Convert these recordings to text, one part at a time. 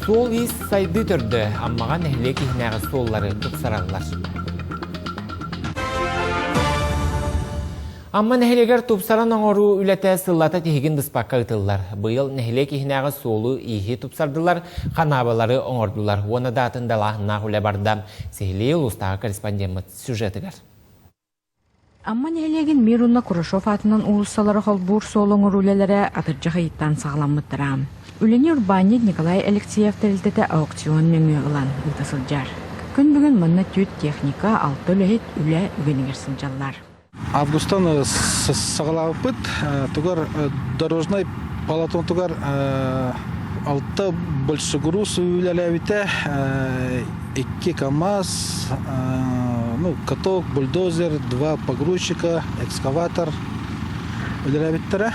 Суол-иис сайдыы төрдө Аммаҕа нэһилиэк иһинээҕи суоллары тупсараллар. Амма нэһилиэгэр тупсаран оҥоруу үлэтэ сыллата тиһигин быспакка ыытыллар. Быйыл нэһилиэк иһинээҕи суолу-ииһи тупсардылар, ханаабалары оҥордулар уонна да атын далааһыннаах үлэ барда. Сиһилии улуустааҕы корреспондеммыт сюжетыгар. Амма нэһилиэгин Мир уонна Курашов аатынан уулуссалары холбуур суол оҥоруу үлэлэрэ атырдьах ыйыттан саҕаламмыттара. Үлэни урбаанньыт Николай Алексеев тэрилтэтэ аукцион нөҥүө ылан ыыта сылдьар. Күн бүгүн манна түөрт техника, алта үлэһит үлэ үгэнигэр сылдьаллар. Августан саҕалаабыппыт. Тугар дорожнай полотнотугар алта большегруз үлэлээбитэ, икки КАМАЗ, ну, каток, бульдозер, два погрузчика, экскаватор үлэлээбиттэрэ.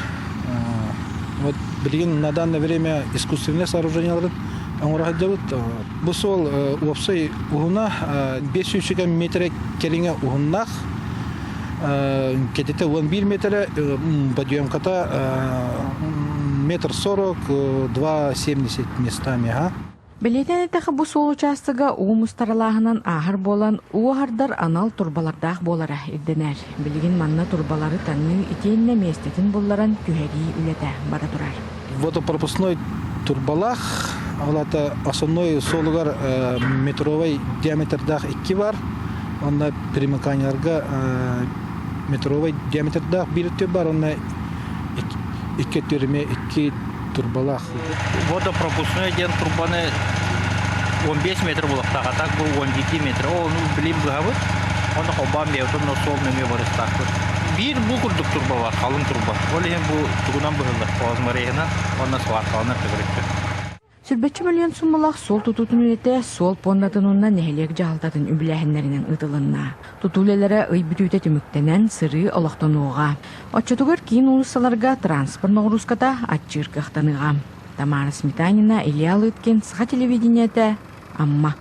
Вот билигин на данное время искусственное сооружениеларын оҥоро сылдьабыт. Бу суол уопсай уһуна 500 метр кэриҥэ уһуннаах. Кэтитэ 11 метрэ, подъемката метр 40, 2,70 местами. Бэлиэтээн эттэххэ, бу суол учаастага уу мустаралааһынан ааһар буолан, уу аһардар анал турбалардаах буолара ирдэнэр. Билигин манна турбалары таҥыы итиэннэ миэстэтин булларан түһэрии үлэтэ бара турар. Водопропускной турбалаах, ол аата основной суолугар метровай диаметрдаах икки бар, онно примыканиеларга метровай диаметрдаах биир өттү бар, онно икки өттүгэр эмиэ икки турбалаах. Водопропускной диэн турбаны 15 метр булуохтаах, а так бу 12 метр. Ол ону билим быһабыт, оны холбоон биэбит, онно суол нөҥүө барыстаахпыт. Биир бу курдук турба бар, халыҥ турба. Ол иһин бу тугунан быһыллар, плазмореһынан уонна сваркаланар төгүрүктүр. Сүрбэччэ мөлүйүөн суммалаах суол тутуутун үлэтэ суол пуондатын уонна нэһилиэк дьаһалтатын үбүлээһиннэринэн ыытылынна. Тутуу үлэлэрэ ый бүтүүтэ түмүктэнэн, сырыы олохтонуоҕа. Оччотугар киин уулуссаларга транспорт ноҕурууската аччыыр кыахтаныаҕа. Тамара Сметанина, Илья Лыткин, Саха телевидениетэ, Амма.